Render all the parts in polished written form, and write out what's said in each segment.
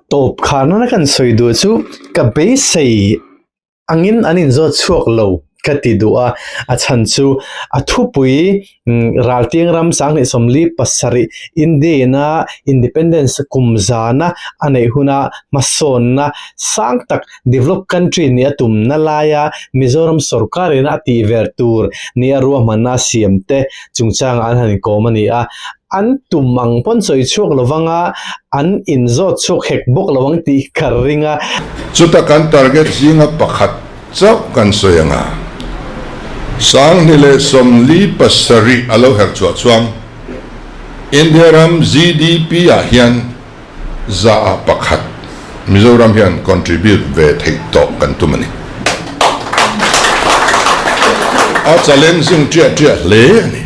Tawp kharna kan sawi duh chu ka beisei angin an inzawt chhuak lo ka ti duh a, a chhan chu a thupui Raltiang ram 2047 India ina Independence kum zana a neih huna hmasawnna sang tak developed country nih a tumna laia Mizoram sorkar ina a tih ver tur nia ruahmanna a siam te chungchangah an han inkawm a ni a. An tum ang pawn sawi chhuak lo vanga an inzawt chhuak hek bawk lo ang tih ka ring a. Chuta kan target zinga pakhat chauh kan sawi ang a, 2047 a lo herh chhuah chuan India ram GDP ah hian 1% Mizoram hian contribute ve theih tawh kan tum a ni. A challenging ṭiah ṭiah hle a ni.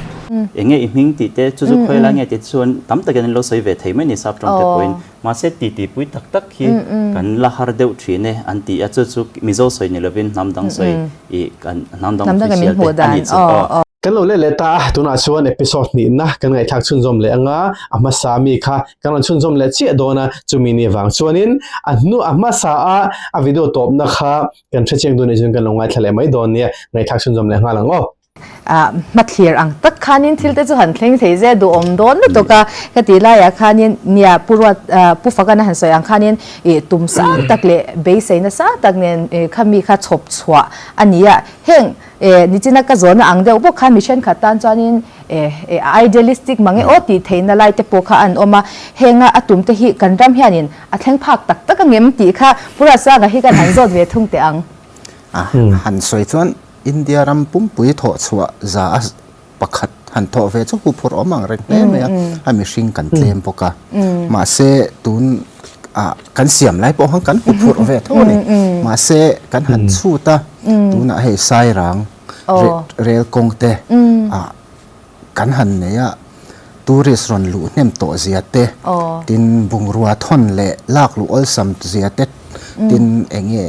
Enge i hming tih te chu chu khawi lai nge tih te chuan tam takin an lo sawi ve thei mai ni sap tawng te pawhin mahse ti ti pui tak tak hi kan la har deuh thin e an ti a chu chu Mizo sawi ni lovin hnam dang sawi i kan hnam dang official te a nih chu aw. Kan lo let leh ta a, tunah chuan episode hnihna kan ngaihthlak chhunzawm leh anga a hmasa mi kha kan rawn chhunzawm leh chiah dawn a, chumi ni vang chuanin a hnu a hmasa a a video tawpna kha kan hrechiang dun anih chuan kan lo ngaithla leh mai dawn nia, ngaihthlak chhunzawm leh nghal ang aw. Hmathlir ang tak khanin thil te chu han thleng thei ze duhawm dawn lutuk a, ka tih laiah khanin nia Pu Ruat Pu Fakana han sawi ang khanin ih tum sang tak leh beiseina sang tak nen khami kha chhawp chhuah a ni a, heng nichina ka zawhna ang deuh bawk khan mi thenkhat tan chuanin idealistic mang e aw tih theihna lai te pawh kha an awm a, henga a tum te hi kan ram hianin a thleng phak tak tak angem tih kha Pu Ruatsanga hi kan han zawt ve thung teh ang. A han sawi chuan India ram pumpui thawh chhuah 1% han thawh ve chu huphurh awm ang reng hle mai a, a mihring kan tlem bawk a. Mahse tun ah kan siam lai pawh khan kan huphurh ve tho a ni. Mahse kan han chhut a, tunah hei Sairang rel kawng te ah kan han nei a, tourist rawn luh hnem tawh zia te, tin bungrua thawn leh lak luh awlsam zia te, tin eng nge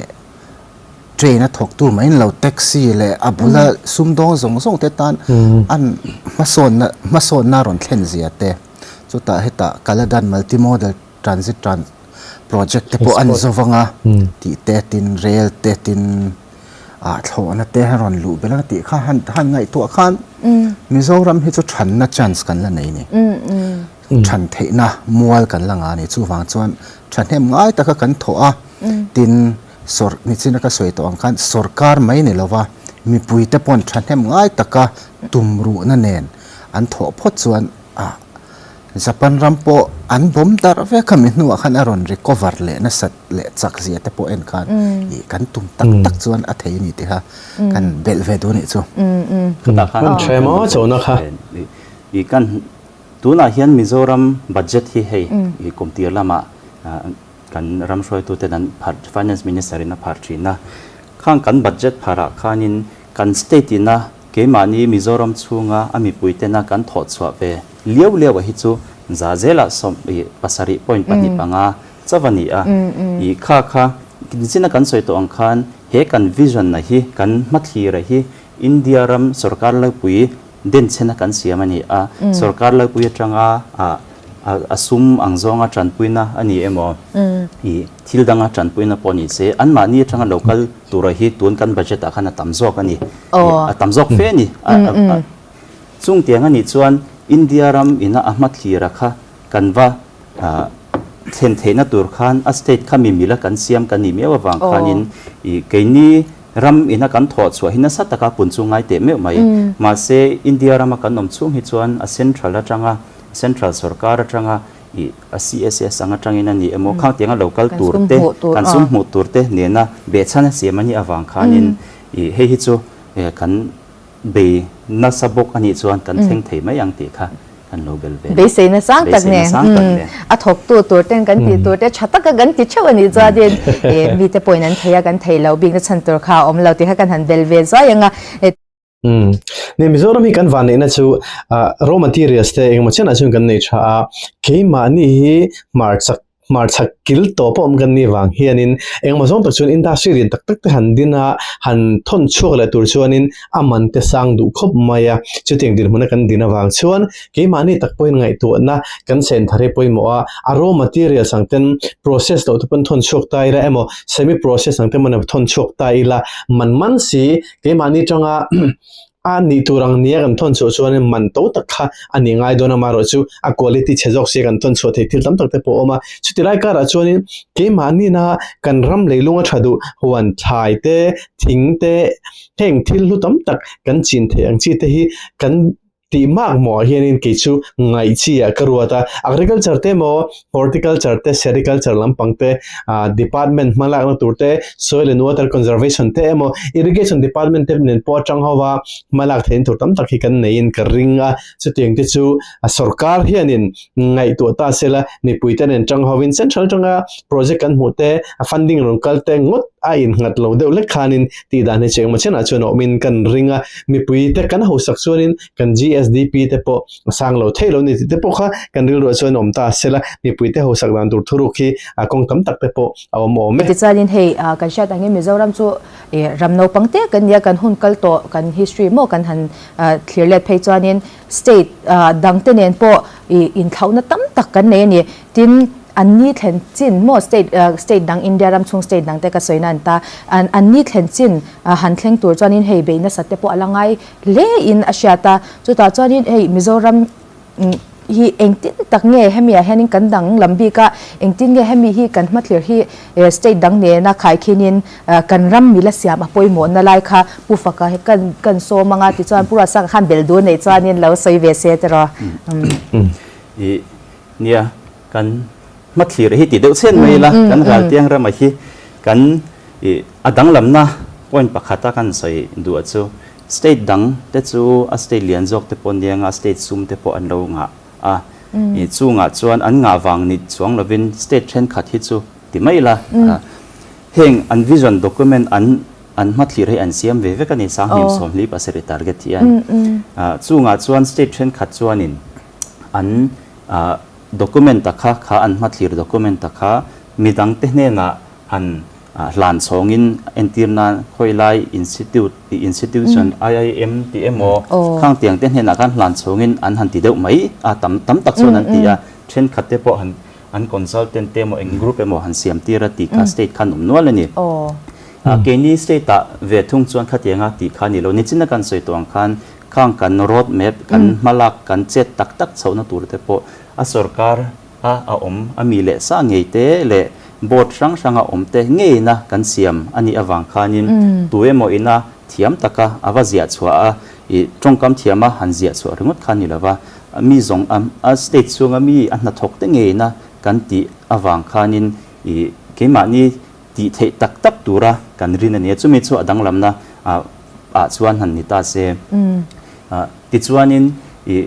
Train a thawktu mai in lo taxi leh a bula sumdawng zawng zawng te tan an hmasawnna hmasawnna rawn thlen zia te chutah hetah Kaladan Multi Modal Transit Tran Project te pawh an zo vang a tih te tin rel te tin ah thlawhna te a rawn luh belh a tih kha han han ngaihtuah khan Mizoram hi chu thanna chance kan la nei a ni than theihna mual kan la ngah a ni chuvang chuan thahnem ngai taka kan thawh a tin Sawr nichina ka sawi tawh ang khan sawrkar mai ni lova mipuite pawn thahnem ngai taka tumruhna nen an thawh phawt chuan ah Japan ram pawh an bawm darh vek a mi hnuah khan a rawn recover leh nasat leh chak zia te pawh en khan ih kan tum tak tak chuan a thei a ni tih kha kan belh ve duh a nih chu. Kan hre maw chona kha. Ih kan tunah hian Mizoram budget hi hei ih kum tir lamah Kan ram hruaituten an pharh, Finance Minister in a pharh thin a. Khang kan budget pharh ah khanin kan state ina keimahni Mizoram chhunga a mipui tena kan thawh chhuah ve liau liau a hi chu za zelah sawm ih pasarih point pahnih panga chauh a ni a. Ih kha kha nichina kan sawi tawh ang khan he kan vision na hi kan hmathlir a hi India ram sorkar laipui denchhena kan siam a ni a, sorkar laipui atanga ah a sum ang zawnga tanpuina a ni emaw ih thil danga tanpuina pawh ni se anmahni atanga lo kal tura hi tun kan budget ah khan a tam zawk a ni a tam zawk fe a ni chung tiang a nih chuan India ram ina a hmathlira kha kan va thlen theihna tur khan a state kha mi mila kan siam kan nih miau avang khanin ih keini Ram ina kan thawh chhuah hi nasa taka pun chu ngai teh meuh mai. Mahse, India rama kan awm chhung hi chuan a central atanga, central sorkar atanga ih a CSS ang atangin a ni emaw, khang tianga lo kal tur te, kan sum hmuh tur te nena behchhan a siam a nih avang khanin ih hei hi chu kan bei nasa bawk a nih chuan kan thleng thei mai ang tih kha kan lo bel ve. Beiseina sang tak nen a thawktu tur ten kan tih tur te tha taka kan ti theuh a nih chuanin mite pawhin an thei a kan thei lo bikna chhan tur kha a awm lo tih kha kan han bel ve zuai ang a. Ni Mizoram hi kan vanneihna chu raw materials te engemaw chenah chuan kan nei tha a, keimahni hi hmarchak. Hmarchhak kil tawp a awm kan nih vang hianin engemaw zawng tak chuan industry lian tak tak te han din a, han thawn chhuak leh tur chuanin a man te sang duh khawp mai a. Chutiang dinhmuna kan din avang chuan keimahni tak pawhin ngaihtuahna kan chen thar hi pawimawh a, a raw materials ang ten process loh te pawn thawn chhuak ta ila emaw semi process ang te mawn thawn chhuak ta ila man man si keimahni tanga A nih tur ang nia kan thawn chhuah chuanin man to tak kha a ni ngai dawn a, amaherawhchu a quality chhe zawk sia kan thawn chhuah theih thil tam tak te pawh a awm a. Chuti lai karah chuanin keimahni-na kan ram leilung a tha duh huan thlai te, thing te, heng thil hlu tam tak kan chin theih ang chi te hi kan tih mak mawhah hianin kei chu ngaih chi ah ka ruat a. Agriculture te emaw Horticulture te, Sericulture lampang te, department hmalakna tur te, Soil and Water Conservation te emaw Irrigation department te nen pawh atang ho a hmalak theihna tur tam tak hi kan neiin ka ring a. Chutiang te chu sorkar hianin ngaihtuah ta sela mipui te nen tang hovin central atanga project kan hmuh te, a funding rawn kal te ngawt a innghat lo deuh lek khanin tih dan hi chu engemaw chenah chuan a awmin kan ring a. Mipui te kan hausak chuanin kan GSDP te pawh a sang lo thei lo ni tih te pawh kha kan rilruah chuan awm ta sela, mipuite hausak dan tur thuruk hi a kawng tam tak te pawh a awm awm e. Tichuanin hei kan hriat angin Mizoram chu ram naupang te kan nia, kan hun kal tawh kan history maw kan han thlir let phei chuanin state dang te nen pawh inthlauhna tam tak kan nei a ni. Tin, an ni thlen chin maw state state dang India ram chhung state dang te ka sawi nan ta, an ni thlen chin han thleng tur chuanin hei beih nasat te pawh a la ngai hle in a hriat a, chutah chuanin hei Mizoram hi engtin tak nge hemi ah hianin kan dang lam bik a, engtin nge hemi hi kan hmathlir hi state dang nena khaikhinin kan ram mila siam a pawimawhna lai kha Pu Faka hi kan kan sawm anga tichuan Pu Ruatsanga khan bel dun nei chuanin lo sawi ve se tiraw. I nia kan hmathlir hi ti deuh chhen mai ila kan raltiang rama hi kan i a danglamna point pakhata kan sawi duh chu State dang te chu a state lian zawk te pawh nia nga state sum te pawh an lo ngah a, i chungah chuan an ngah vang ni chuang lovin state thenkhat hi chu ti mai ila heng an vision document an an hmathlir hi an siam ve vek a ni Sanghnim Sawmhli pasarih target hian chungah chuan state thenkhat chuanin an document a kha kha an hmathlir document a kha midang te hnenah han Hlan chhawngin entir nan khawilai institute tih institution IIM tih emaw khang tiang te hnenah khan hlan chhawngin an han ti deuh mai a, tam tam tak chuan an ti a, thenkhat te pawh han an consultant te emaw eng group emaw han siam tir a tih kha state khan awm nual a ni. Keini state ah ve thung chuan khatianga tih kha a ni lo, nichina kan sawi tawh ang khan khang kan road map kan hmalak kan chet tak tak chhohna tur te pawh a sorkar a a awm a mi leh sa ngei te leh board hrang hranga awm te ngeina kan siam a nih avang khanin tu emaw ina thiam taka a va ziah chhuah a, ih tawngkam thiama han ziah chhuah ringawt kha a ni lova, mi zawng a a state chhunga mi a hnathawk te ngeina kan tih avang khanin ih keimahni tih theih tak tak tura kan rin a ni a, chumi chu a danglamna ah ah chuan han ni ta se. Tichuanin ih.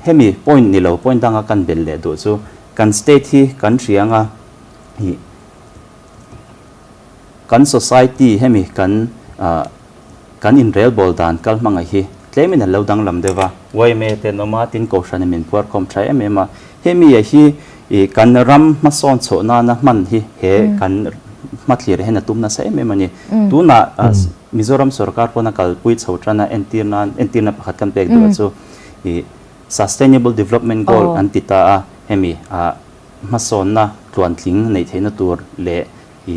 Hemi point ni lo point danga kan belh leh duh chu kan state hi kan hria anga ih kan society hemi kan ah kan inrelbawl dan kal hmanga hi tlemin an lo danglam deuh a, yma te an awm a, tin kohhran in min phuarkhawm tha em em a, hemi ah hi ih kan ram hmasawn chhoh nana hman hi he kan hmathlir hian a tum nasa em em a ni. Tunah Mizoram sorkar pawn a kalpui chho tan a entir nan entirna pakhat kan pek duh a chu. I Sustainable Development Goal an ti ta a, hemi ah hmasawnna tluantling neih theihna tur leh i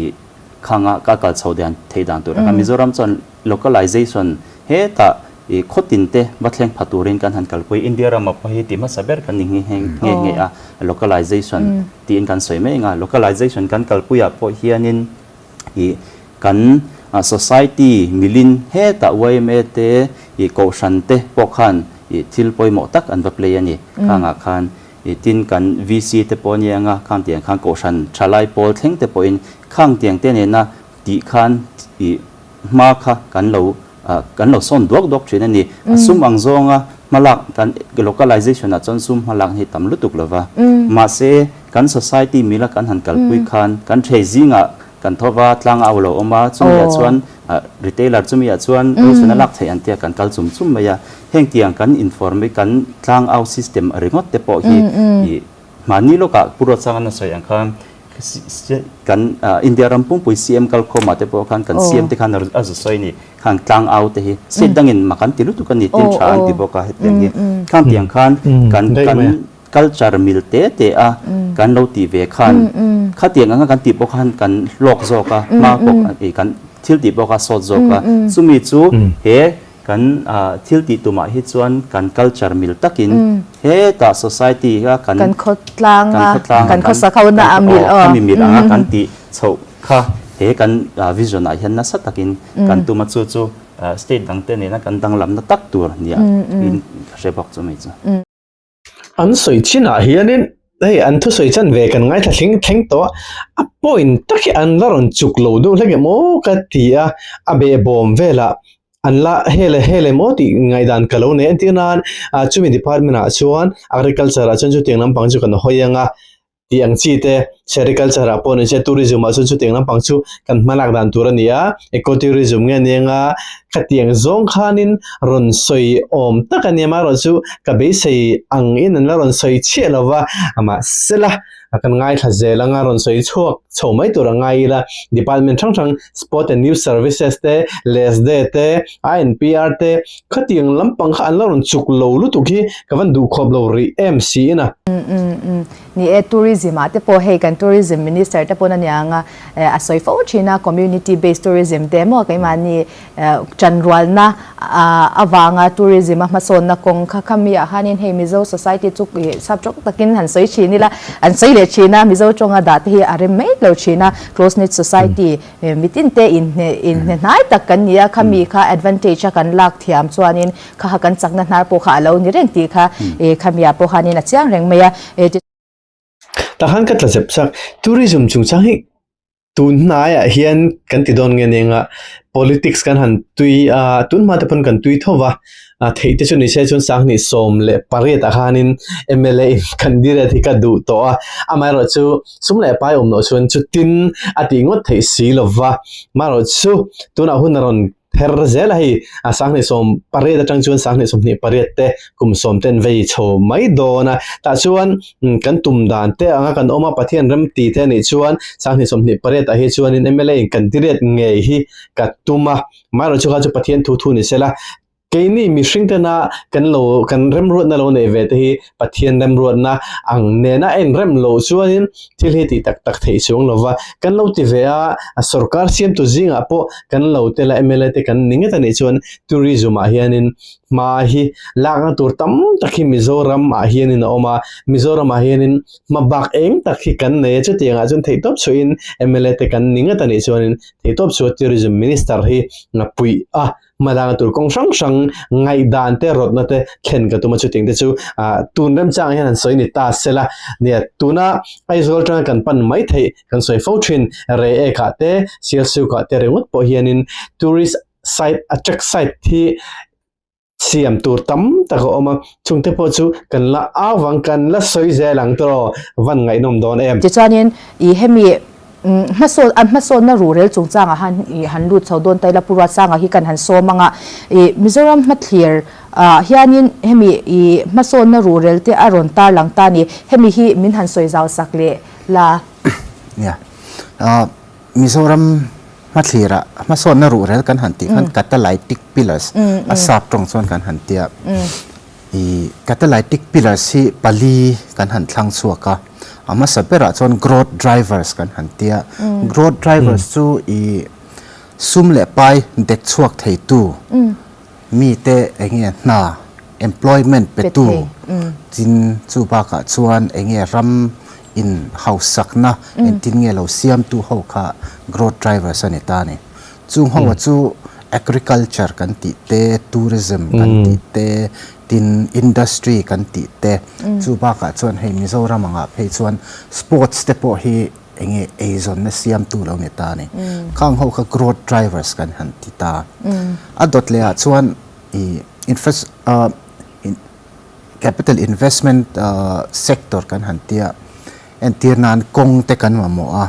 khanga ka kal chho dan theih dan tur a. Mizoram chuan localization hetah i khaw tin te va thleng pha turin kan han kalpui. India ramah pawh hi ti hmasa ber kan ni nghe nghe nghe a, localization tiin kan sawi mai anga localization kan kalpuiah pawh hianin I kan society milin hetah yma te i kohhran te pawh khan i thil pawimawh tak an va play a ni. Khangah khan i tin kan VC te pawh ania anga khang tiang khan kohhran thalai pawl thleng te pawhin khang tiang te nena tih khan i hma kha kan lo kan lo sawn duak duak thin a ni. A sum ang zawnga hmalak kan localization ah chuan sum hmalak hi tam lutuk lova mahse Kan society mila kan han kalpui khan kan thei zingah kan tho va, tlang au lo awm a, chumiah chuan retailer chumiah chuan ration a lak theih an tia kan kal chum chum mai a. Heng tiang kan inform i kan tlang au system ringawt te pawh hi ih Mahni lawkah Pu Ruatsanga na sawi ang khan kan India ram pumpui CM kalkhawmah te pawh khan kan CM te khan a zu sawi a ni. Khang tlang au te hi state dangin mak an ti lutuk a ni tin tha an ti bawk a hetiang hi. Khang tiang khan kan kan culture mil te te a kan lo tih ve khan khatiang anga kan tih pawh khan kan hlawk zawk a hma pawh kan thil tih pawh kha sawt zawk a. Chumi chu he Kan thil tih tumah hi chuan kan culture mil takin hetah society a kan Kan khawtlang a, kan khawsak ho na a mil aw. Khami mil anga kan tih chhoh kha he kan vision ah hian nasa takin kan tum a chu chu state dang te nena kan danglamna tak tur nia in ka hre bawk chu mai chu. An sawi chinah hianin hei an thusawi chan ve kan ngaithla thleng thleng tawh a, a point tak hi an la rawn chuk lo deuh hlek em aw ka ti a, a behbawm velah an la hele hele maw tih ngaihdan ka lo nei a, entir nan ah chumi department ah chuan agriculture ah chuan chutiang lampang chu kan hawi ang a. tih ang chi te, sericulture ah pawh ni se tourism ah chuan chutiang lampang chu kan hma lak dan tur a ni a, eco tourism nge nia nga khatiang zawng khanin rawn sawi awm tak a nia amaherawhchu ka beisei ang in an la rawn sawi chhiah lo va, mahsela kan ngaithla zel anga rawn sawi chhuak chho mai tur a ngai ila department hrang hrang sport and youth services te, LESDE te, INPR te khatiang lampang kha an la rawn chuk lo lutuk hi ka van duhkhawp lo rih em siin a. Ni e, tourism ah te pawh hei kan tourism minister te pawn a nia ang a, a sawi fo thin a, community based tourism te emaw keimahni chanrualna avanga tourism a hmasawnna kawng kha kha mi ah khanin hei Mizo society chu sap tawng takin han sawi thin ila, an sawi leh thin a, Mizo tawnga dah te hi a rem mai lo thin a, close knit society mitin te inhne hnai tak kan ni a, khami kha advantage a kan lak thiam chuanin Kha kha kan chakna hnar pawh kha a lo ni reng tih kha i khamiah pawh khanin a chiang reng mai a. Tah khan ka tla zep chak, tourism chungchang hi tun hnaiah hian kan ti dawn nge nia politics kan han tui a, tun hma te pawn kan tui tho va, theih te chu ni se chuan 2018 ah khanin mla in candidate hi ka duh tawh a, amaherawhchu sum leh pai awm loh chuan chutin a tih ngawt theih si lo va, amaherawhchu tunah hun a rawn Her zel a hei, a 2018 atang chuan 2028 te kum sawm ten vei chho mai dawn a, tah chuan kan tum dan te anga kan awm a, Pathian rem ti te anih chuan 2028 ah hi chuanin mla in kan diriat ngei hi ka tum a, amaherawhchu kha chu Pathian thu thu ni sela, keini mihring tena kan lo kan remruatna lo neih ve te hi Pathian remruatna ang nena a inrem loh chuanin thil hi tih tak tak theih chuang lo va, kan lo ti ve a, sorkar siamtu zingah pawh kan lo tel a, mla te kan ni nget a nih chuan tourism ah hianin hma hi lakna tur tam tak hi Mizoram ah hianin a awm a, Mizoram ah hianin hma bak eng tak hi kan nei a, chutiang ah chuan theihtawp chhuahin mla te kan ni nget a nih chuanin theihtawp chhuah tourism minister hi puih a. Hmalanga tur kawng hrang hrang ngaihdan te rawtna te thlen ka tum a chutiang te chu tun remchangah hian han sawi ni ta sela nia tuna Aizawl atanga kan pan mai theih kan sawi fo thin Reiek ah te Sialsuk ah te ringawt pawh hianin tourist site attract site hi siam tur tam tak a awm a chungte pawh chu kan la au vang kan la sawi zel ang tawh van ngaihnawm dawn em. Tichuanin i hemi Hmasawn an hmasawnna ruhrel chungchangah han ih han lut chho dawn ta ila Pu Ruatsanga hi kan han sawm ang a, ih Mizoram hmathlir ah hianin hemi ih hmasawnna ruhrel te a rawn tarlang ta a ni, hemi hi min han sawi zau sak leh la. Nia, Mizoram hmathlir ah hmasawnna ruhrel kan han tih khan Catalytic Pillars a sap tawng chuan kan han tia. I catalytic pillars hi pali kan han thlang chhuak a, a hmasa berah chuan growth drivers kan han ti a. Growth drivers chu i sum leh pai dek chhuak theitu mite enge hna, employment, petu tin chu bakah chuan enge ram in hausakna engtin nge lo siamtu ho kha growth drivers a ni ta a ni. Chung ho chu agriculture kan tih te, tourism kan tih te, tin industry kan tih te, chu bakah chuan hei Mizoram angah phei chuan sports te pawh hi enge eizawnna siamtu lo ni ta a ni. Khang ho kha growth drivers kan han ti ta. A dawt lehah chuan i capital investment sector kan han ti a, entir nan kawng te kan mamawh a,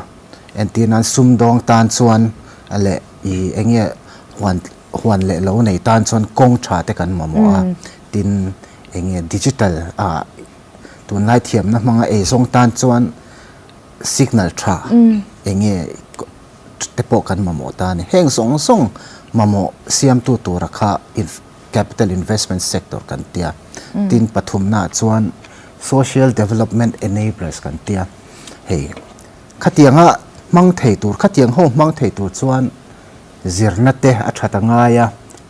Entir nan sumdawng tan chuan leh i enge huan huan leh lo nei tan chuan kawng tha te kan mamawh a, tin enge digital ah Tunlai thiamna hmanga eizawng tan chuan signal tha eng nge te pawh kan mamawh ta a ni. Heng zawng zawng mamawh siamtu tura kha capital investment sector kan tia. Tin pathumnaah chuan social development enablers kan tia. Hei khatianga hmang thei tur, khatiang ho hmang thei tur chuan zirna te a that a ngai a,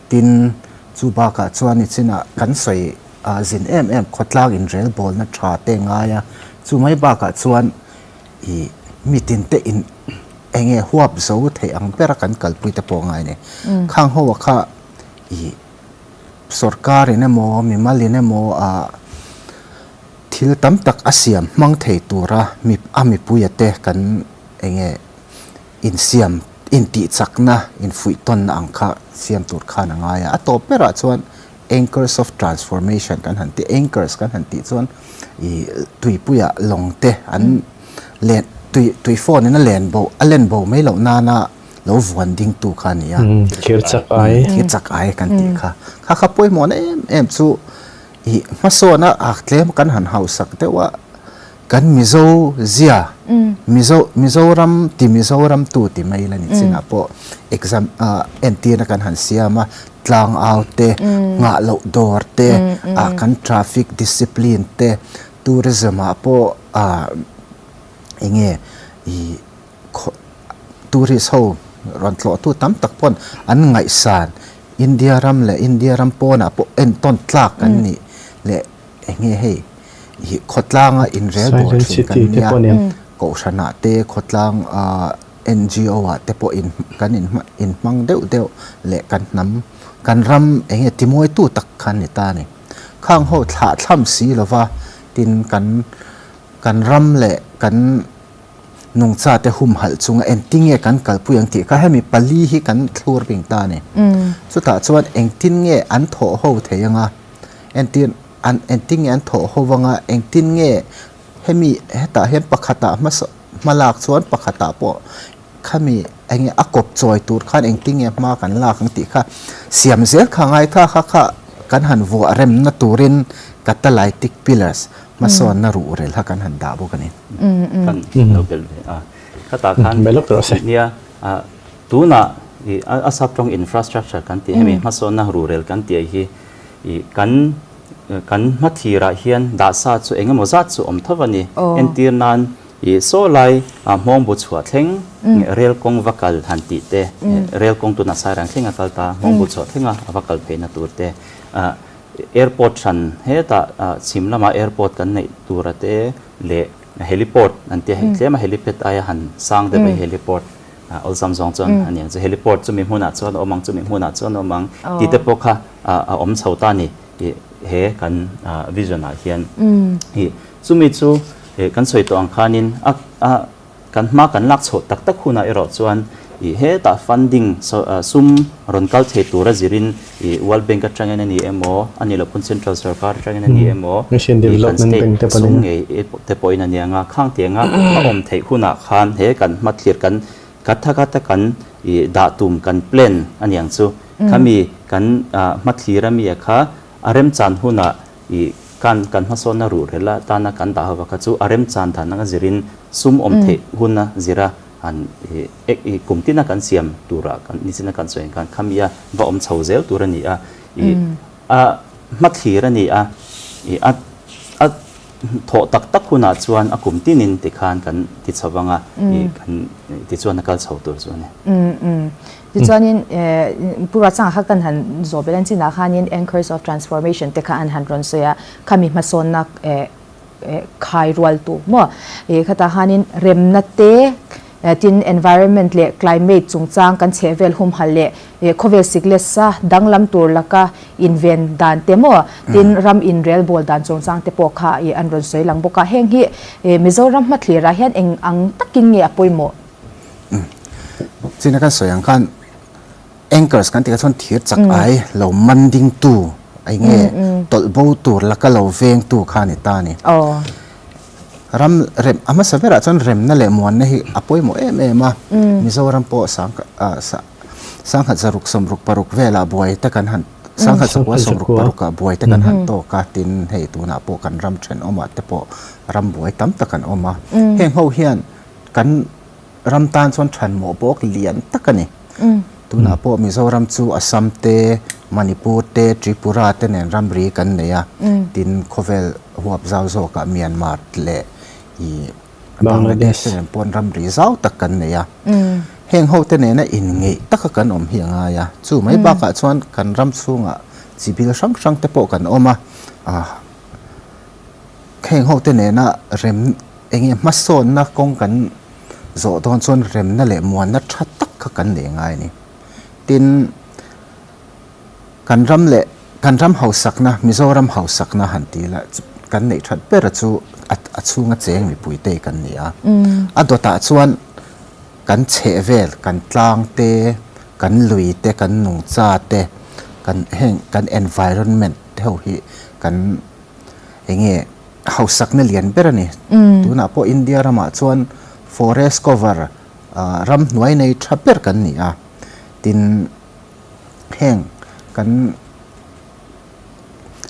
tin chu bakah chuan nichinah kan sawi zin em em khawtlang inrelbawlna tha te ngai a, chu mai bakah chuan ih mitin te in eng nge huap zo theih ang bera kan kalpui te pawh ngai a ni. Khang ho ah kha ih sorkar in emaw mimal in emaw ah thil tam tak a siam hmang thei tura mi a mipuia te kan eng nge insiam, intihchakna, infuihtawnna ang kha siam tur khan a ngai a. A tawp berah chuan anchors of transformation kan han tih, anchors kan han tih chuan ih tuipuia lawng te an len tui tui phone in a len bo a len bo mai loh nana lo vuan ding tu kha a ni a. Thir chak ai. Thir chak ai kan tih kha. Kha kha pawimawhna em em chu ih hmasawna ak tlem kan han hausak deuh a. Kan Mizo zia, Mizo, Mizoram ti Mizoram tu ti mai la ni chinah pawh exam ah entirna kan han siam a, tlangau te, nghah loh dawr te, ah kan traffic discipline te, tourism ah pawh ah eng nge ih khaw tourist ho rawn tlawhtu tam tak pawn an ngaihsan India ram leh India ram pawnah pawh entawn tlak kan nih leh Eng nge hei hi khawtlanga inrel bawr thin kan nia, kohhranah te khawtlang NGO ah te pawh in kan inhmang deuh deuh leh kan hnam kan ram eng nge timawitu tak kha an ni ta a ni. Khang ho thlah thlam si lova tin kan kan ram leh kan nungcha te humhalh chunga engtin nge kan kalpui ang tih kha hemi pali hi kan thlur bing ta a ni. Chutah chuan engtin nge an thawh ho thei anga Entir an engtin nge an thawh ho vanga engtin nge hemi hetah hian pakhatah hmasa hma lak chuan pakhatah pawh khami eng nge a kawp chawi tur khan engtin nge hma kan lak ang tih kha siam zel kha ngai kha kha kha kan han vuah remna turin catalytic pillars hmasawnna ruhrel kha kan han dah bawk a ni. Kan lo belh ve a khatah khan nia tunah a saptawng infrastructure kan tih hemi hmasawnna ruhrel kan tih hi I kan kan hmathirah hian dahsa chu eng emaw zat chu awm tho a ni. Entir nan i saw lai hmawng bu chhuah thleng rel kawng va kal han tih te, rel kawng tuna sairang thleng a kal ta, hmawng bu chhuah thlenga a va kal pheina tur te, airport hran hetah chhim lama airport kan neih tura te leh heliport an tia hei tlema helipad aia han sang deuh a heliport Awlsam zawng chuan a ni ang chu. Heliport chumi hmunah chuan a awm ang, chumi hmunah chuan a awm ang tih te pawh kha a awm chho ta a ni he kan vision ah hian. Chumi chu kan sawi tawh ang khanin a kan hma kan lak chhoh tak tak hunah erawh chuan hetah funding sum rawn kal thei tura zirin World Bank atangin a ni emaw, a nih loh pawn Central Sarkar atangin a ni emaw, kan state sum ngei te pawhin a ni ang a, khang tianga a awm theih hunah khan he kan hmathlir kan katha khatha kan dah tum kan plan a ni ang chu. Khami kan hmathlir ami a kha a remchan hunah kan kan hmasawnna ruhrel atana kan dah ho kha chu a remchan dan anga zirin sum awm theih huna zira Han ek i kum tina kan siam tura kan nichina kan sawi ang khan khami a va awm chho zel tur a ni a, i a hmathlir a ni a, i a a thawh tak tak hunah chuan a kum tinin tikhan kan ti chho vang a, i kan tichuan a kal chho tur chu a ni. Tichuanin Pu Ruatsanga kha kan han zawh belh a, chinah khanin Anchors of Transformation te kha an han rawn sawi a, khami hmasawnna khai rual tu maw ih khatah khanin remna te tin environment leh climate chungchang kan chheh vel humhal leh ih khawvel sik leh sa danglam tur laka inven dan te maw tin ram inrel bawl dan chungchang te pawh kha ih an rawn sawi lang bawk a heng hi ih Mizoram hmathlirah hian eng ang takin nge a pawimawh? China kan sawi ang khan Anchors kan tih kha chuan thir chak ai lo man ding tu eng nge tawlh bo tur laka lo veng tu kha a ni ta a ni. Ram rem a hmasa berah chuan remna leh muanna hi a pawimawh em em a, Mizoram pawh sangkhat zaruk sawmruk paruk velah buai te kan han. 1966 ah buai te kan han tawk a, tin hei tunah pawh kan ram thenawmah te pawh ram buai tam tak an awm a. Heng ho hian kan ram tan chuan thanmawh bawk lian tak a ni. Tunah pawh Mizoram chu Assam te, Manipur te, Tripura te nen ramri kan nei a, tin khawvel huap zau zawkah Myanmar leh ih Bangladesh te nen pawn ramri zau tak kan nei a. Heng ho te nena inngeih taka kan awm hi a ngai a. Chu mai bakah chuan kan ram chhungah chi bil hrang hrang te pawh kan awm a. Heng ho te nena rem eng nge hmasawnna kawng kan zawh dawn chuan remna leh muanna tha tak kha kan nei ngai a ni. Tin, Kan ram leh kan ram hausakna, Mizoram hausakna han ti ila kan neih that ber chu a chhunga cheng mipuite kan ni a. A dawtah chuan kan chhehvel, kan tlang te, kan lui te, kan nungcha te, kan heng kan environment te ho hi kan eng nge hausakna lian ber a ni. Tunah pawh India ramah chuan forest cover ramhnuai nei tha ber kan ni a. Tin. Heng kan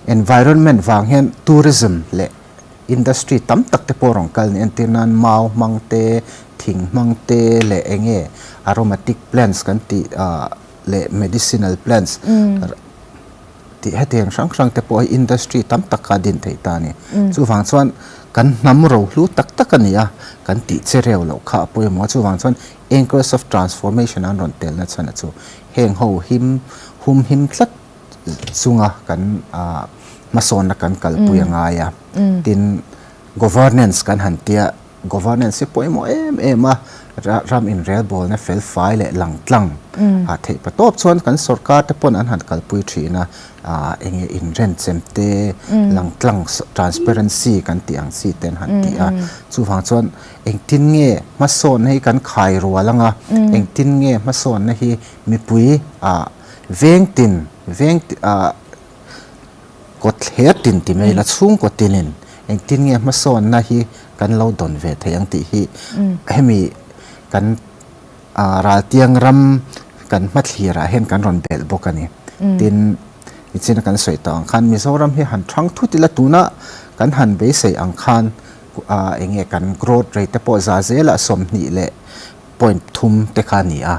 environment vang hian tourism leh industry tam tak te pawh rawn kal ni entir nan mau hmang te, thing hmang te leh eng nge aromatic plants kan tih ah leh medicinal plants tih hetiang hrang hrang te pawh hi industry tam tak kha a din thei ta a ni. Chuvang chuan kan hnam rohlu tak tak a ni a, kan tih che reu loh kha a pawimawh a, chuvang chuan Anchors of Transformation an rawn telna chhan a chu heng ho him hum him tlat chunga kan hmasawnna kan kalpui a ngai a. Tin, governance kan han tia, governance hi pawimawh em em a, ram inrelbawlna felfai leh langtlang ah theih pa tawp chuan kan sorkar te pawn an han kalpui thin a, eng nge inrenchem te, langtlang transparency kan tih ang chi te an han ti a. Chuvang chuan Engtin nge hmasawnna hi kan khai rual anga, engtin nge hmasawnna hi mipui ah veng tin, veng ah kawt thler tin ti mai ila, chhungkaw tinin engtin nge hmasawnna hi kan lo dawn ve thei ang tih hi hemi kan raltiang ram kan hmathlir ah hian kan rawn belh bawk a ni. Tin, nichina kan sawi tawh ang khan Mizoram hi han thang thut ila tuna kan han beisei ang khan eng nge kan growth rate te pawh za zelah 20 leh point thum te kha a ni a.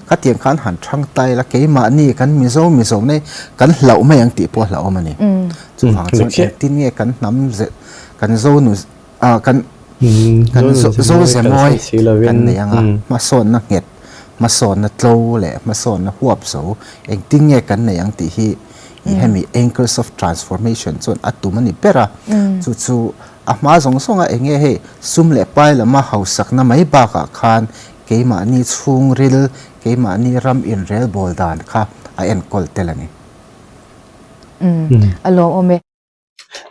Khatiang khan han thang ta ila keimahni kan Mizo Mizo nei kan hlauh mai ang tih pawh a hlauhawm a ni. Chuvang chuan engtin nge kan hnam ze kan zo nu kan kan zo ze mawi kan nei anga hmasawnna nghet hmasawnna tlo leh hmasawnna huap zo engtin nge kan nei ang tih hi i hemi anchors of transformation chuan a tum a ni ber a, chu chu a hma zawng zawng a enge hei sum leh pai lama hausakna mai bakah khan keimahni chhungril, keimahni ram inrelbawl dan kha a enkawl tel a ni. Umm a lawmawm e.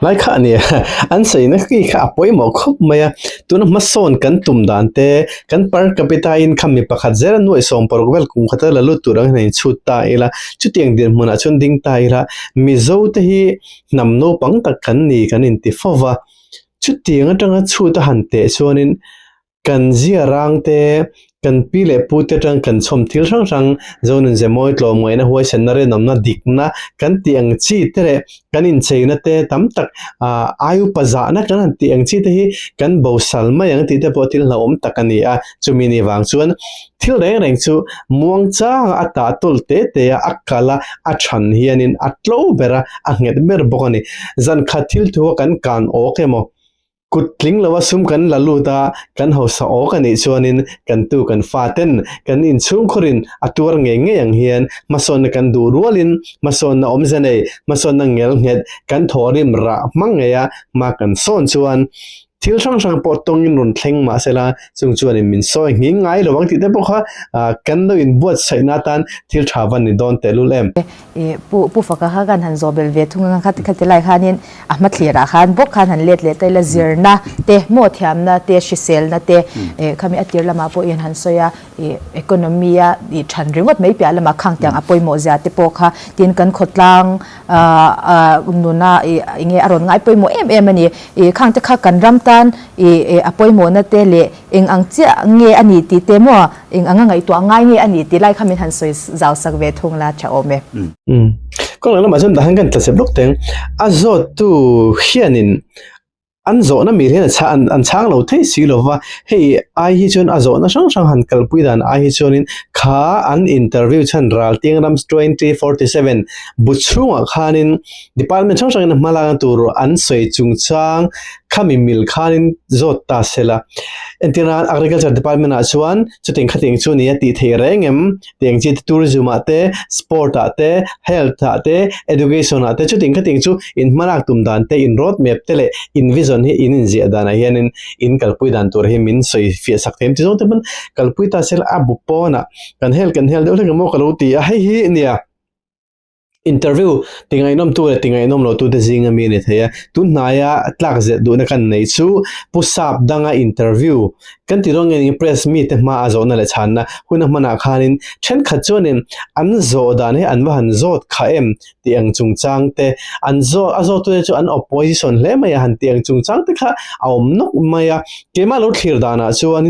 Lai kha a ni a, an sawina khi kha a pawimawh khawp mai a, tuna hmasawn kan tum dan te, kan per capita income mi pakhat zel a nuaih 16 vel kum khata la lut tur ang hian a inchhut ta ila, chutiang dinhmunah chuan ding ta ila, Mizo te hi hnam naupang tak kan ni kan inti fo va, chutiang atanga chhut a han teh chuanin Kan zia rang te, kan pi leh pu te atang kan chhawm thil hrang hrang, Zonun Zemawi tlawmngaihna huaisenna rinawmna dikna kan tih ang chi te leh kan incheina te tam tak ai upa zahna kan han tih ang chi te hi kan bosal mai ang tih te pawh thil hlauhawm tak a ni a. Chumi ni vang chuan thil reng reng chu muangchanga a tah tawl te te a, a kal a, a than hianin a tlo ber a, a nghet ber bawk a ni. Zankhat thil thu a kan kan awk emaw Kut tling lova sum kan la lut a, kan hausa awk a nih chuanin kan tu kan faten kan inchhungkhurin a tuar ngei ngei ang hian hmasawnna kan duh rualin hmasawnna awmze nei, hmasawnna ngel nghet kan thawhrim rah hmang ngei a hma kan sawn chuan thil hrang hrang pawh tawngin rawn thleng mahsela chung chuanin min sawi nghing ngai lo ang tih te pawh kha kan lo inbuatsaihna atan thil tha va ni dawn tehlul em. I pu pu faka kha kan han zawh belh ve thung ang kha khati lai khanin a hma thlir ah khan bawk khan han let leh ta ila zirna te maw thiamna te hriselna te eh khami a tir lamah pawh in han sawi a i economy a i than ringawt mai piah lamah khang tiang a pawimawh zia te pawh kha tin kan khawtlang ah nuna i enge a rawn ngai pawimawh em em a ni i khang te kha kan ram tan i a pawimawhna te leh eng ang chiah nge a ni tih te maw Eng anga ngaihtuah ngai nge a ni tih lai kha min han sawi zau sak ve thung la tha awm e. Umm. Kawng leh lamah chuan dah hian kan tla chep lawk teng. A zawttu hianin an zawhna mil hian an chhang lo thei si lo va, hei ai hi chuan a zawhna hrang hrang han kalpui dan ai hi chuanin kha an interview chhan Raltiang Rams 2047 bu chhungah khanin department hrang hrangin hma lakna tur an sawi chungchang khami mil khanin zawt ta se la. Entirnan Agriculture department ah chuan chutiang khatiang chu nia tih theih reng em? Tiang chi te tourism ah te, sport ah te, health ah te, education ah te chutiang khatiang chu in hmalak tum dan te, in road map te leh in vision hi in inziah danah hianin in kalpui dan tur hi min sawi fiah sak thei em ti zawng te pawn kalpui ta sela a bu pawnah kan hel kan hel deuh hlek emaw ka lo ti a, hei hi nia. Interview ti ngaihnawmtu leh ti ngaihnawm lo tute zinga mi a ni thei a, tun hnaia tlak zet duhna kan neih chu Pu Sap danga interview kan ti dawn nge ning press mite hma a zawhna leh chhanna hun a hmanah khanin thenkhat chuanin an zawh dan hi an va han zawt kha em tih ang chungchang te an zawt a zawttute chu an opposition hle mai a han tih ang chungchang te kha a awm nawk mai a, keimah lo thlir danah chuan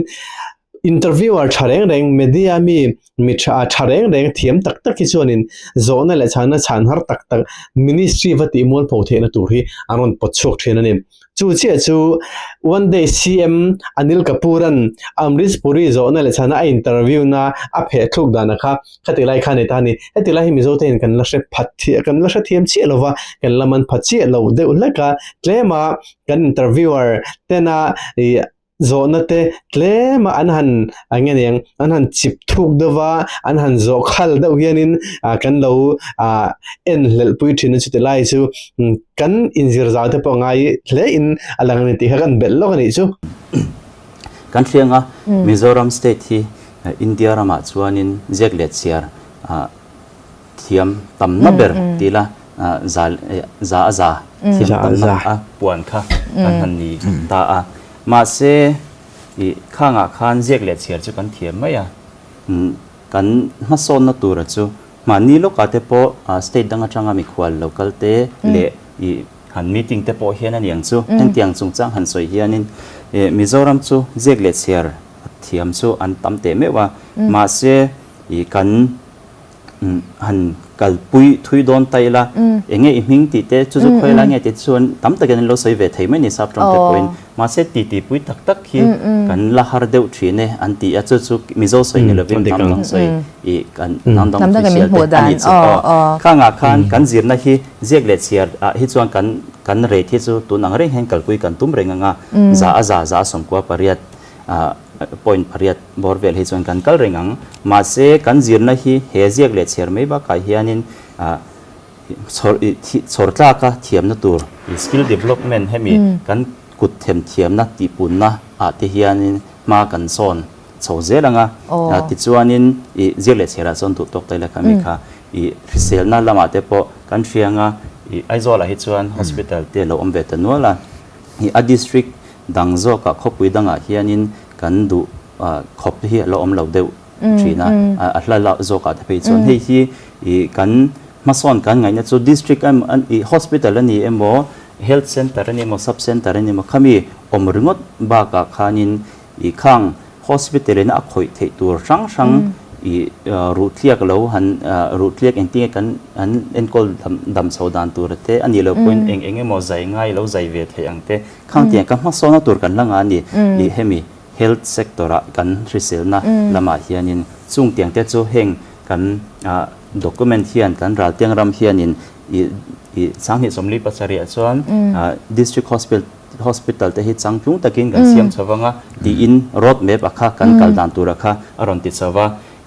Interviewer tha reng reng, media mi mi tha tha reng reng thiam tak tak hi chuanin zawhna leh chhanna chhan har tak tak ministry va tih mualpho theihna tur hi an rawn pawt chhuak thin a ni. Chu chiah chu one day CM Anil Kapoor-a'n Amrish Puri zawhna leh chhanna a interview na a pheh thluk dana kha khati lai kha a ni ta a ni. Heti lai hi Mizo te hian kan la hre phat kan la hrethiam chiah lova, kan la man pha chiah lo deuh hlek a, tlema kan interviewer tena ih Zawhna te tlem a an han eng nge niang an han chip thuk deuh va, an han zawh khal deuh hianin ah kan lo ah en hlelh pui thin a chuti lai chu kan inzir zau te pawh ngai hle in a lang a ni tih kha kan belh lawk a nih chu. Kan hriang a, Mizoram state hi India ramah chuanin ziak leh chhiar ah thiam tamna ber ti ila za za a za thiam tamna a puan kha kan han ni ta a mahse ih khangah khan ziak leh chhiar chu kan thiam mai a kan hmasawnna tura chu mahni lawkah te pawh state dang atanga mikhual lo kal te leh ih han meeting te pawh hian a ni ang chu hengtiang chungchang han sawi hianin ih Mizoram chu ziak leh chhiar thiam chu an tam teh meuh a mahse ih kan han kalpui thui dawn ta ila eng nge i hming tih te chu chu khawi lai nge tih te chuan tam takin an lo sawi ve thei mai ni sap tawng te pawhin mahse ti ti pui tak tak hi kan la har deuh thin e an ti a chu chu Mizo sawi ni lovin hnam dang sawi i kan hnam dang official te a nih chu aw khangah khan kan zirna hi ziak leh chhiar ah hi chuan kan kan rate hi chu tun ang reng hian kalpui kan tum reng ang a za a za za a 98 ah point pariat bawr vel hi chuan kan kal reng ang. Mahse, kan zirna hi he ziak leh chhiar mai bakah hianin ah chhawr ih chhawr tlaka thiamna tur skill development hemi kan kut them thiamna tihpunna ah te hianin hma kan sawn chho zel ang a. Tichuanin ih ziak leh chhiarah chuan duh tawk ta ila khami kha ih hriselna lamah te pawh kan hriang a. Ih Aizawlah hi chuan hospital te a lo awm ve ta nual a. Hi a district dang zawkah khawpui dangah hianin kan duh khawp hi a la awm lo deuh thin a, a hla la zawkah te phei chuan hei hi ih kan hmasawn kan ngaihna chu district emaw ih hospital a ni emaw health center a ni emaw sub center a ni emaw khami awm ringawt bakah khanin ih khang Hospital in a khawih theih tur hrang hrang i ruhtliak lo han ruhtliak engtin nge kan an enkawl dam chho dan tur te a nih loh pawhin eng eng emaw zai ngai lo zai ve theih ang te khang tiang ka hmasawna tur kan la ngah a ni i hemi health sector ah kan hriselna lamah hianin chung tiang te chu heng kan document hian kan raltiang ram hianin i i 2027 ah chuan district hospital Hospital te hi changtlung takin kan siam chho vang a tiin road map a kha kan kal dan tur a kha a rawn ti chho va.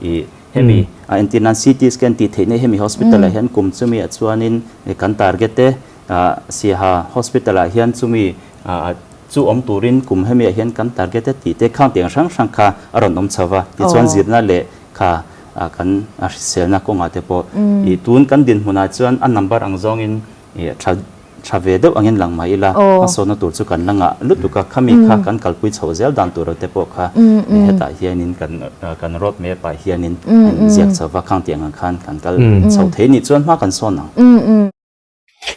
Ih hemi a entir nan CT scan tih theih nei hemi hospital ah hian kum chumi ah chuanin kan target te ah Siaha hospital ah hian chumi ah chu awm turin kum hemi ah hian kan target te tih te khang tiang hrang hrang kha a rawn awm chho va. Tichuan zirna leh kha kan hriselna kawngah te pawh ih tun kan dinhmunah chuan a number ang zawngin Ih tha tha ve deuh angin lang mai ila, hmasawnna tur chu kan la ngah lutuk a, khami kha kan kalpui chhoh zel dan tur te pawh kha hetah hianin kan kan road map ah hianin an inziak chho va, khang tih ang ang khan kan kal chho thei nih chuan hma kan sawn ang.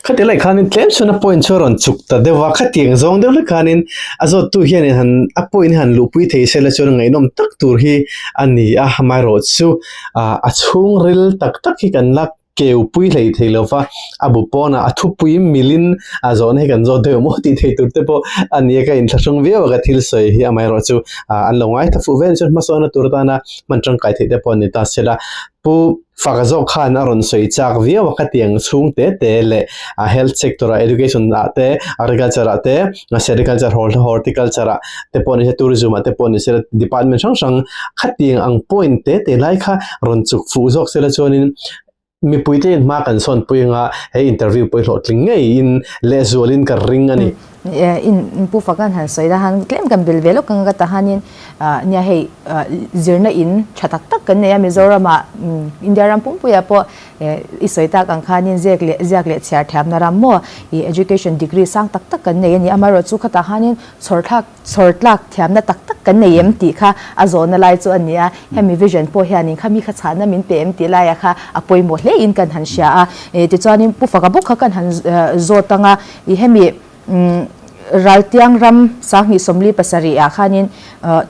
Khati lai khanin tlem chuan a point chu a rawn chuk ta deuh a, khatiang zawng deuh hlek khanin a zawttu hianin han a point hi han luhpui thei se la chuan ngaihnawm tak tur hi a ni a, amaherawhchu a chhungril tak tak hi kan la. keu pui hlei thei lo va, a bu pawnah a thupui milin a zawhna hi kan zawt deuh maw tih thei tur te pawh a ni a, ka inthlahrung viau a ka thil sawi hi amaherawh chu an lo ngaithla fuh vel chuan hmasawnna tur atana hman tangkai theih te pawh a ni ta se la. Pu Faka zawk khan a rawn sawi chak viau a, khatiang chhung te te leh health sector ah education ah te agriculture ah te sericulture horticulture ah te pawh ni se tourism ah te pawh ni se department hrang hrang khatiang ang point te te lai kha rawn chuk fuh zawk sela chuanin mipui te in hma kan sawn pui anga he interview pawh hi hlawhtling ngeiin lehzualin ka ring a ni. In Pu Fakan han sawi la han tlem kan bel ve lawk ang ka ta hanin nia hei zirna in tha tak tak kan nei a Mizoramah India ram pumpuiah pawh i sawi tak ang khanin ziak leh ziak leh chhiar thiamna ram maw ih education degree sang tak tak kan nei a ni amaherawh chu khatah hanin chhawr thlak chhawr tlak thiamna tak tak kan nei em tih kha a zawhna lai chu a ni a hemi vision pawh hianin kha mi kha chhahna min pe em tih laiah kha a pawimawh hle in kan han hria a tichuanin Pu Faka bawk kha kan han zawt ang a ih hemi Raltiang ram 2027 ah khanin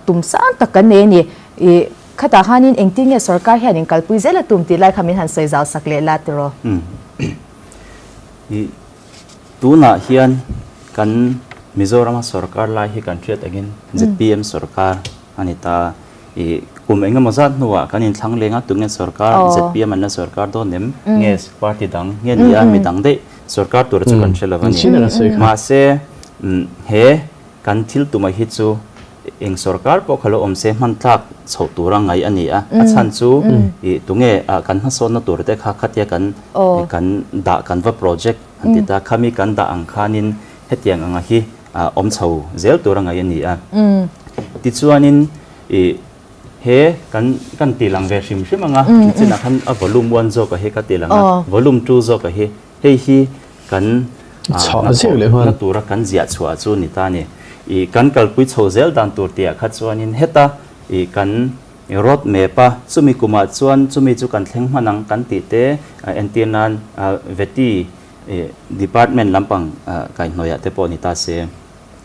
tum sang tak kan nei a ni. Ih khatah khanin engtin nge sorkar hian in kalpui zel a tum tih lai kha min han sawi zau sak leh la tiraw? Ih tunah hian kan Mizorama sorkar lai hi kan hriat angin zpm sorkar a ni ta. Ih kum engemaw zat hnuah kan inthlang leng a tunge sorkar zpm an la sorkar dawn em? Nge party dang nge ni a midang daih Sorkar tura chu kan hre lo a ni. Mahse, he kan thil tumah hi chu eng sorkar pawh kha lo awm se hman tlak chhoh tura ngaih a ni a. A chhan chu ih tunge kan hmasawnna tur te kha khatia kan kan dah kan va project han ti ta khami kan dah ang khanin hetiang anga hi awm chho zel tura ngaih a ni a. Tichuanin ih He kan kan ti lang ve hrim hrim ang a, nichinah khan a volume one zawk a hi ka ti lang a, volume two zawk a hi, hei hi kan hnathawhna tura kan ziah chhuah chu ni ta a ni. Ih kan kalpui chho zel dan tur tihah kha chuanin heta ih kan road map a, chumi kumah chuan chumi chu kan thleng hman ang kan tih te entir nan veti department lampang kaihhnawihah te pawh ni ta se.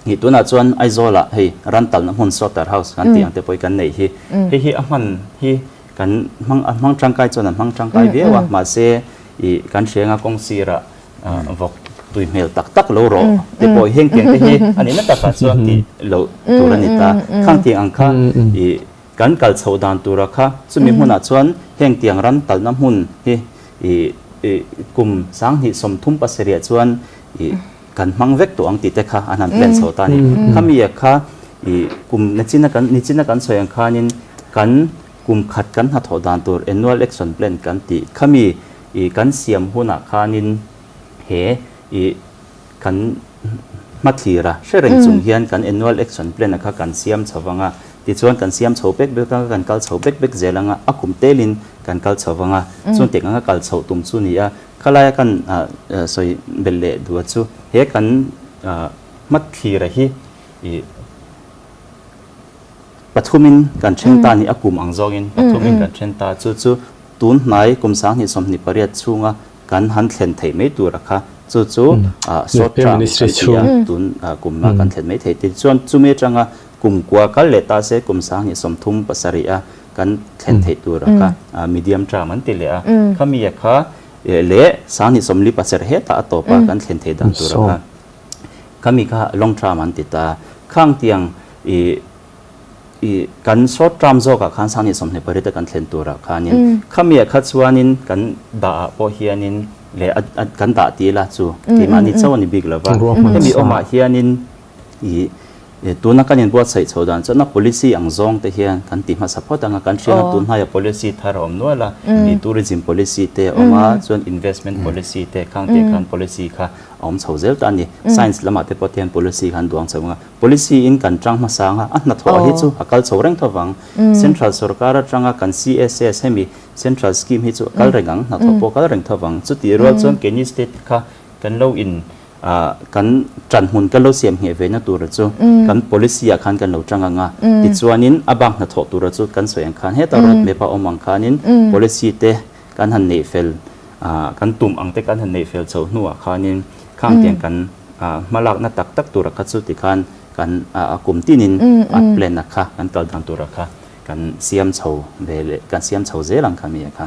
Hi tunah chuan Aizawlah hei ran talna hmun slaughter house kan tih ang te pawh hi kan neih hi. Hei hi a hman hi kan hmang a hmang tangkai chuan a hmang tangkai viau a mahse ih kan hrianga kawng sirah vawk tui hmel tak tak lo rawh te pawh heng tiang te hi a nihna takah chuan tih loh tur a ni ta. Khang tiang ang kha ih kan kal chhoh dan tura kha chumi hmunah chuan heng tiang ran talna hmun hi ih kum 2037 ah chuan ih Kan hmang vek tawh ang tih te kha an han plan chho ta a ni. Khami ah kha ih kum nachina kan nichina kan sawi ang khanin kan kum khat kan hnathawh dan tur annual action plan kan tih khami ih kan siam hunah khanin he ih kan hmathlir a hre reng chung hian kan annual action plan a kha kan siam chho vang a tichuan kan siam chho bek bek anga kan kal chho bek bek zel anga a kum telin kan kal chho vang a chuan tiang anga kal chhoh tum chu ni a. Khalaia kan sawi belh leh duh a chu he kan hmathlira hi ih pathumin kan then ta ni a kum ang zawngin pathumin kan then ta chu chu tun hnai kum 2028 chhunga kan han thlen theih mai tur a kha chu chu short term kan ti a tun kum a kan thlen mai thei tichuan chumi atanga kum kua kal leh ta se kum 2037 a kan thlen theih tur a kha medium term an ti leh a khami a kha leh 2047 hetah a tawp a kan thlen theih dan tur a kha khami kha long term an ti ta khang tiang ih ih kan short term zawkah khan 2028 a kan thlen turah khanin khami ah kha chuanin kan dah ah pawh hianin leh a kan dah ti ila chu keimahni chauh a ni bik lova hemi awmah hianin Ih, tuna kan inbuatsaih chho dan chuan a policy ang zawng te hian kan ti hmasa phawt ang a, kan hriat a tun hnaia policy thar a awm nual a, ih tourism policy te a awm a, chuan investment policy te khang te khan policy kha a awm chho zel ta a ni. Science lamah te pawh te hian policy kha an duang chho ang a, policy in kan tang hmasa ang a, a hnathawh hi chu a kal chho reng tho vang. Central sorkar atanga kan CSS hemi central scheme hi chu a kal reng ang, hnathawh pawh a kal reng tho vang. Chutih rual chuan keini state kha kan lo in Kan ṭan hmun kan lo siam ngheh ve na tura chu kan policy ah khan kan lo ṭang ang a, tichuanin a bak hnathawh tura chu kan sawi ang khan heta road map a awm ang khanin policy te kan han neih fel kan tum ang te kan han neih fel chho hnuah khanin khang tiang kan hmalakna tak tak tura kha chu tikhan kan a kum tinin a plan a kha kan kal dan tura kha kan siam chho ve leh kan siam chho zel ang kha mi a kha.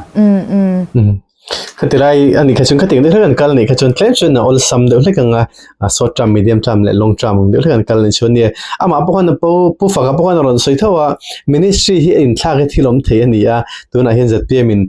Khati lai a nih kha chuan khatiang deuh hlek an kal a nih kha chuan tlem chuan a awlsam deuh hlek ang a, a short term, medium term leh long term ang deuh hlek an kal a nih chuan nia. Amah pawh khan a pu Pu Faka pawh khan a rawn sawi tho a, ministry hi a inthlak hi thil awm thei a ni a, tunah hian zpm in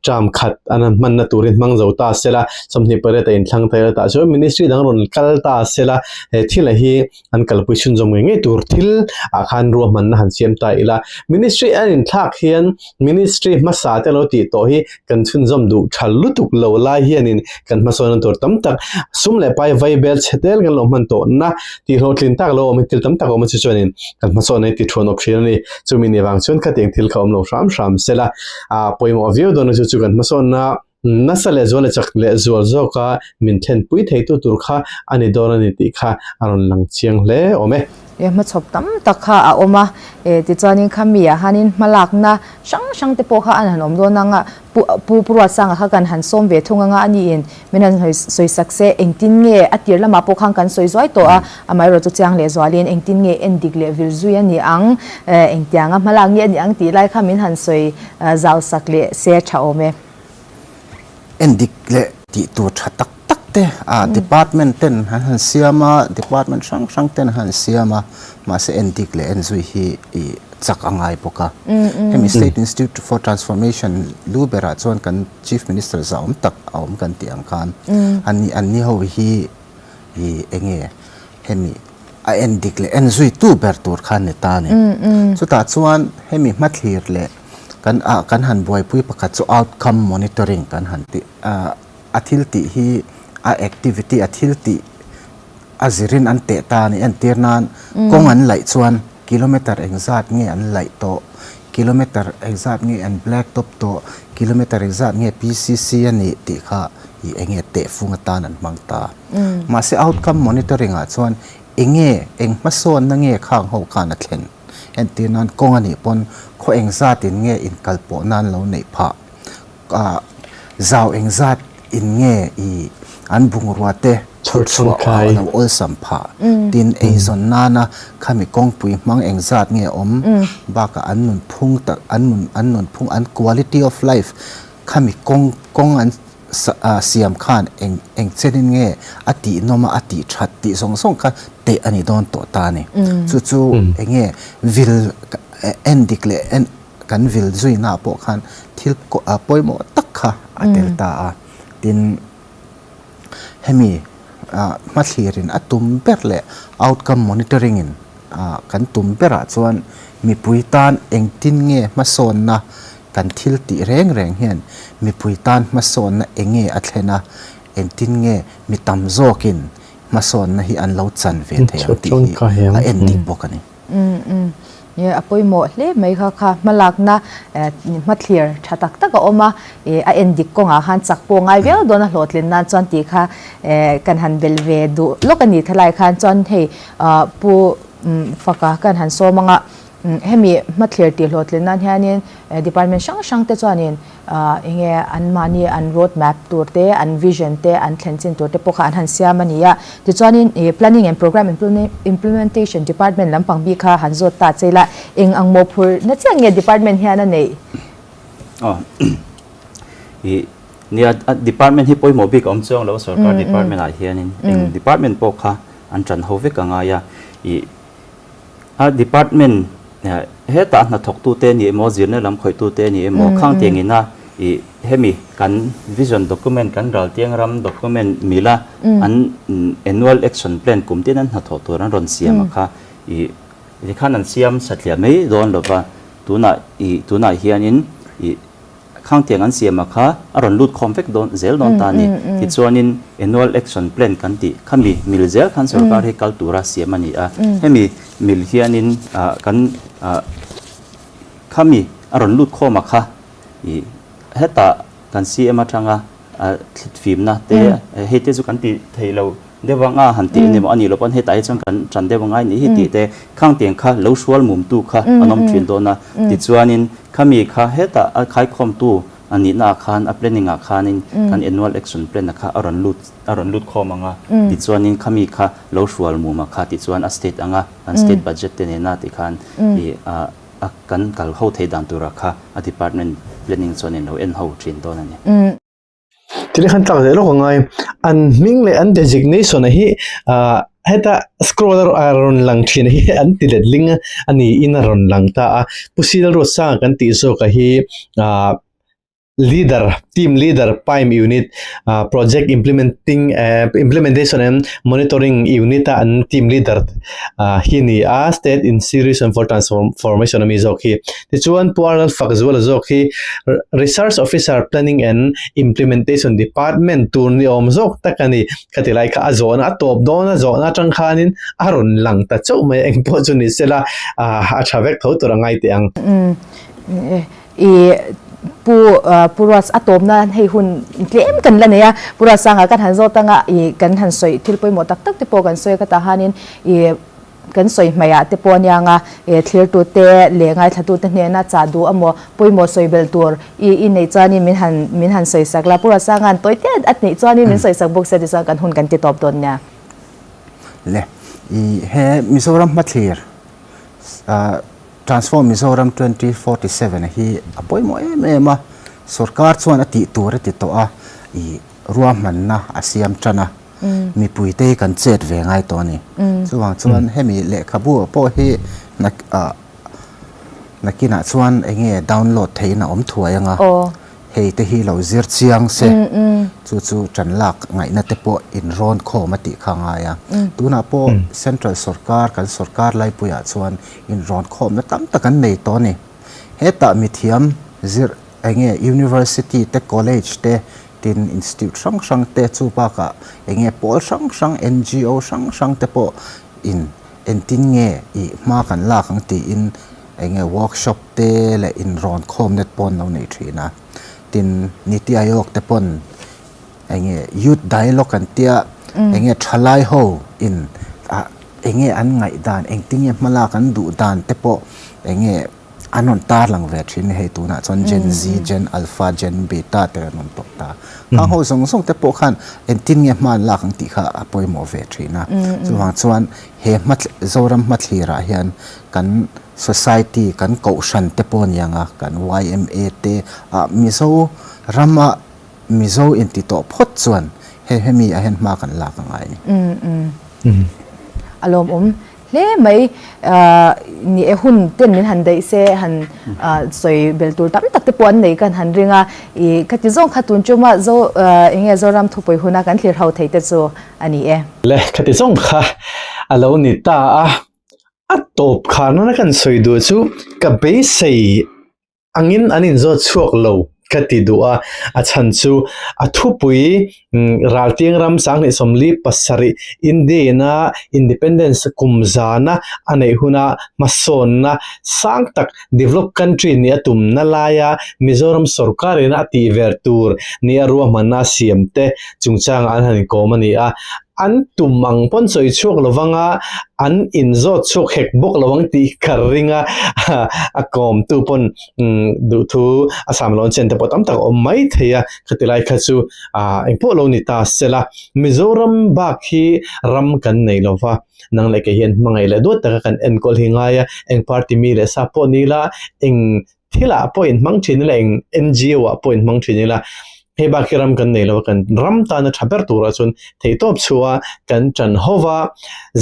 term khat an han hmanna turin hmang zo ta sela, 28 a inthlang thei a tah chuan ministry dang rawn kal ta sela, he thil a hi an kalpui chhunzawm ngei ngei tur thil ah khan ruahmanna han siam ta ila. Ministry an inthlak hian Ministry hmasa te lo tih tawh hi kan chhunzawm duh tha lutuk lo lai hianin kan hmasawnna tur tam tak sum leh pai vai bel chhe tel kan lo hman tawh na tih hlawhtlin tak lo awm hi thil tam tak a awm a chu chuanin kan hmasawnna hi ti thuan awp thin a ni. Chumi ni vang chuan khatiang thil kha awm lo hram hram sela a pawimawh viau dawn a chu chu kan hmasawnna Nasa leh zual leh chak leh zual zawka min thlenpui theitu tur kha a ni dawn a ni tih kha a rawn lang chiang hle awm e. E hmachhawp tam tak kha a awm a, e tichuanin khami ah hianin hmalakna hrang hrang te pawh kha an han awm dawn ang a, Pu Pu Ruatsanga kha kan han sawm ve thung anga a niin min han sawi sak se engtin nge a tir lamah pawh khan kan sawi zuai tawh a, amaherawh chu chiang leh zualin engtin nge en dik leh vil zui a ni ang, engtianga hmalak nge a ni ang tih lai kha min han sawi zau sak leh se tha awm e. Endik leh tih tur tha tak tak te a department ten an han siam a, department hrang hrang ten an han siam a, mahse endik leh enzui hi i chak a ngai bawk a. Hemi State Institute for Transformation lu berah chuan kan Chief Minister zahawm tak a awm kan tih ang khan ani anni ho hi i enge hemi a endik leh enzuitu ber tur kha ni ta a ni. Chutah chuan hemi hmathlir leh Kan ah kan han buaipui pakhat chu outcome monitoring kan han tih a, a thil tih hi a activity a thil tih a zirin an teh ta a ni. Entir nan kawng an laih chuan kilometer engzat nge an laih tawh, kilometer engzat nge an black top tawh, kilometer engzat nge PCC a nih tih kha ih enge tehfung atan an hmang ta. Mahse outcome monitoring ah chuan enge eng hmasawnna nge khang ho khan a thlen? Entir nan kawng a nih pawn khaw engzat in nge inkal pawh nan lo neih phah? Ah zau engzat in nge i an bungrua te chhur chhuah a lo awlsam phah? Tin eizawn nana khami kawngpui hmang engzat nge awm? Bakah an nunphung tak an nun an nunphung an quality of life khami kawng kawng an siam khan eng eng chenin nge a tih nawm a, a tih that tih zawng zawng kha teh a ni dawn tawh ta a ni. Chu chu eng nge vil en dik leh en kan vil zuina ah pawh khan thil pawimawh tak kha a tel ta a. Tin, hemi hmathlirin a tum ber leh outcome monitoring in kan tum berah chuan mipui tan engtin nge hmasawnna Kan thil tih reng reng hian mipui tan hmasawnna eng nge a thlen a, engtin nge mi tam zawkin hmasawnna hi an lo chan ve thei ang tih hi a en dik bawk a ni. Umm a pawimawh hle mai kha kha hmalakna hmathlir tha tak tak a awm a, a en dik kawngah khan chak pawh ngai viau dawn a hlawhtlin nan chuan tih kha kan han bel ve duh lawk a ni thalai khan chuan hei Pu Faka kan han sawm ang a. Hemi hmathlir tih hlawhtlin nan hianin department hrang hrang te chuanin enge anmahni an road map tur te, an vision te, an thlen chin tur te pawh kha an han siam a ni a. Tichuanin Planning and Programme Implementation Department lampang bik kha han zawt ta che ila, eng ang mawhphurh na chiah nge department hian a neih? Aw i nia department hi pawimawh bik a awm chuang lo a sorkar department ah hianin eng department pawh kha an tan ho vek a ngai a i A department hetah hnathawktute ni emaw, zirna lam khawihtute ni emaw, khang tiang ina ih hemi kan vision document, kan raltiang ram document mila an annual action plan kum tin an hnathawh tur an rawn siam a kha ih tikhan an siam satliah mai dawn lova tunah ih tunah hianin ih Khangtiang an siam a kha a rawn lut khawm vek dawn zel dawn ta a ni. Tichuanin Annual Action Plan kan tih khami mil zel khan sorkar hi kal tura siam a ni a. Hemi mil hianin kan khami a rawn lut khawm a kha ih hetah kan CM atanga thlitfimna te hei te chu kan ti thei lo deuh ang a han tih a ni maw a nih loh pawn hetah hi chuan kan tan deuh angai nih hi tih te khangtiang kha lo hrual mumtu kha an awm thin dawn a. Tichuanin Khami kha hetah a khaikhawmtu a nihna ah khan a planning ah khanin kan annual action plan a kha a rawn lut a rawn lut khawm ang a, tichuanin khami kha lo hrual mum a kha tichuan a state anga kan state budget te nena tikhan ih a kan kal ho thei dan tura kha a department planning chuanin lo en ho thin dawn a ni. Thil khan tlak leh lawk angai. An hming leh an designation a hi ah heta scroll a rawn lang thin hi an ti let ling a niin a rawn lang ta a. Pu Sila Ruatsanga kan tih zawk a hi ah leader team leader PIME unit ah project implementing implementation and monitoring unit a an team leader ah hi a ni a state institution for transformation ami zawk hi. Tichuan Pu Arnold Fakzuala zawk hi Research Officer Planning and Implementation Department tur ni awm zawk tak a ni. Khati lai kha a zawhna a tawp dawn a zawhna atang khanin a rawn lang ta chauh mai a engpawh chu ni sela a tha vek tho tur a ngai teh ang. I Pu Pu Ruats a tawpna hei hun tlem kan la nei a, Pu Ruatsanga kan han zawt anga i kan han sawi thil pawimawh tak tak te pawh kan sawi a ka tah hanin i Kan sawi hmaiah te pawh aniang a, e thlirtute leh ngaithlatute hnena chah duh amaw pawimawh sawi belh tur i i neih chuanin min han min han sawi sak la. Pu Rasanga'n tawi te a neih chuanin min sawi sak bawk sia tichuan kan hun kan ti tawp dawn nia. Le, i he Mizoram hmathlir Transform Mizoram 2047 hi a pawimawh em em a, sorkar chuan a tih tur a ti tawh a, i ruahmanna a siam tan a. Mipuite hi kan chet ve ngai tawh a ni. Chuvang chuan hemi lehkhabu pawh hi nakinah chuan eng nge download theihin a awm thuai ang a, hei te hi lo zir chiang se, chu chu tan lak ngaihna te pawh inrawn khawm a tih kha a ngai a. Tunah pawh central sorkar kan sorkar laipuiah chuan inrawn khawmna tam tak an nei tawh a ni. Hetah mithiam zir eng nge university te college te Tin, institute hrang hrang te chu bakah eng nge pawl hrang hrang, NGO hrang hrang te pawh in engtin nge i hma kan lak ang tiin eng nge workshop te leh inrawn khawmna te pawh an lo nei thin a. Tin, Niti Aayog te pawn eng nge youth dialogue an tia eng nge thalai ho in ah eng nge an ngaihdan engtin nge hma lak an duh dan te pawh eng nge An rawn tarlang ve thin hei tunah chuan Gen Z, Gen Alpha, Gen Beta te an awm tawh ta. Khang ho zawng zawng te pawh khan engtin nge hma an lak ang tih kha a pawimawh ve thin a. Chuvang chuan he hma Zoram hmathlirah hian kan society, kan kohhran te pawh aniang a, kan yma te ah Mizo rama Mizo inti tawh phawt chuan he hemi ah hian hma kan lak a ngai a ni. A lawmawm Hle mai ni e hun ten min han daih se han sawi bel tur tam tak te pawh an nei kan han ring a, i khati zawng kha tun chuma zo enge Zoram thupui huna kan thlir ho thei te chu a ni e. Le khati zawng kha a lo ni ta a, a tawp khar nana kan sawi duh chu ka beisei angin an inzawt chhuak lo ka ti duh a, a chhan chu a thupui Raltiang ram 2047 India-ina Independence kum zana a neih huna hmasawnna sang tak developed country nih a tumna laia Mizoram sawrkarina a tih ver tur nia ruahmanna siam te chungchangah an han inkawm a ni a. An tum ang pawn sawi chhuak lo vang a, an inzawt chhuak hek bawk lo ang tih ka ring a, a kawmtu pawn duhthu a sam lo an chen te pawh tam tak a awm mai thei a, khati lai kha chu engpawh lo ni ta se la, Mizoram bak hi ram kan nei lo va, nang leh kei hian hmangaih leh duat taka kan enkawl hi ngai a, eng party mi leh sa pawh ni la, eng Thilah pawh inhmang thin ila, eng NGO ah pawh inhmang thin ila, hei bak hi ram kan nei lo a, kan ram tana tha ber turah chuan theihtawp chhuah a kan tan ho va,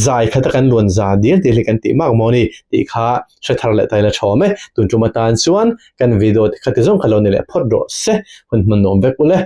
zai khata kan luan za dial dial hi kan tih mak maw ni tih kha hre thar leh ta ila tha awm e. Tun tum atan chuan kan video te kha ti zawng kha lo ni leh phawt rawh se, hun hman nuam vek ule.